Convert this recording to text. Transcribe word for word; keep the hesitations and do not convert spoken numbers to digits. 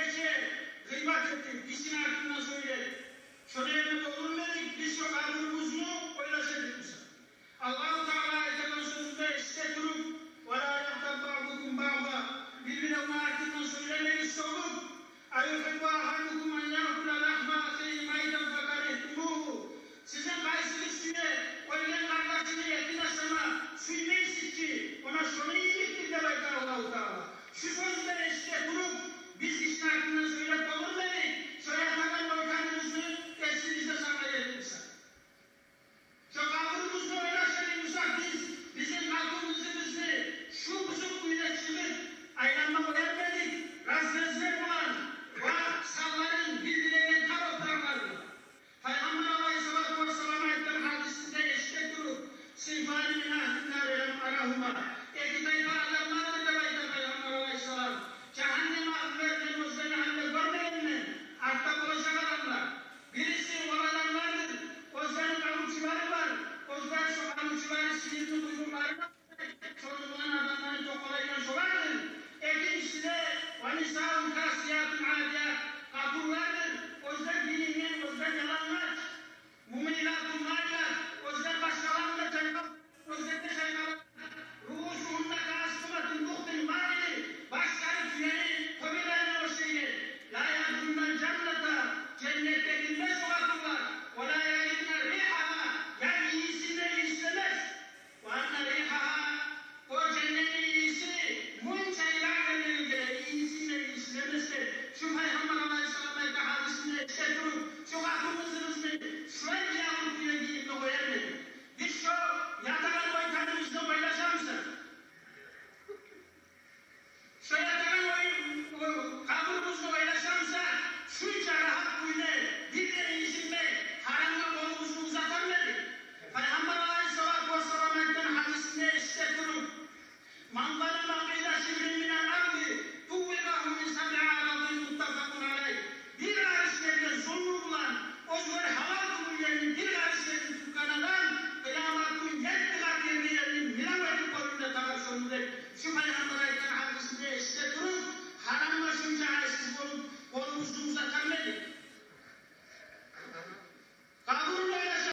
гече гъыйбат этип, кишини артындан сёйлеп, шону ерине болур эдик биз шо къабурубузну ойлаша эдик буса. Аллагьу Таала айтагъан сёзюн де эшите туруп: «Ва ла ягътаб баъдукум баъда». Бир-биревню артындан сёйлемегиз, сёгюп. «Аюхиббу агьадукум ан яъкула лагьма ахигьи майтан факаригьтумугьу». Сизин къайсыгъыз сюе оьлген къардашыны этин ашама, сюймейсиз чи, она шону ийиклик деп айта Аллагьу Таала. Шу сёзню де эшите туруп, биз кишини артындан сёйлеп болур эдик, сёйлеп ятагъан ойтаныбызны эсибизде сакълай эдик буса. Шо къабурубузну ойлаша эдик буса биз, бизин къатын-къызыбызны шу бузукъ уьйден чыгъып айланма къояр эдик, разрезлер булан ва санларын билдиреген тар опуракълар булан. Пайгъамбар алайгьиссалату вассалам айтгъан гьадисинде эшите туруп: «Синфани мин агьлин-нари лам арагьума». Эки тайпа адам бардыр деп айта Пайгъамбар алайгьиссалам. Жагьаннем агьлюлер, мен оьзлени гьалында гёрмегенмен, артда болажакъ адамлар. Бириси ол адамлардыр, оьзлени къамучулары бар, оьзлер шо къамучулары сыйырны къуйрукъларына, шону булан адамланы токъалайгъан шолардыр. Экинчиси де: «Ва нисаун касиятун арият», къатынлардыр, оьзлер гийинген, оьзлер ялангач.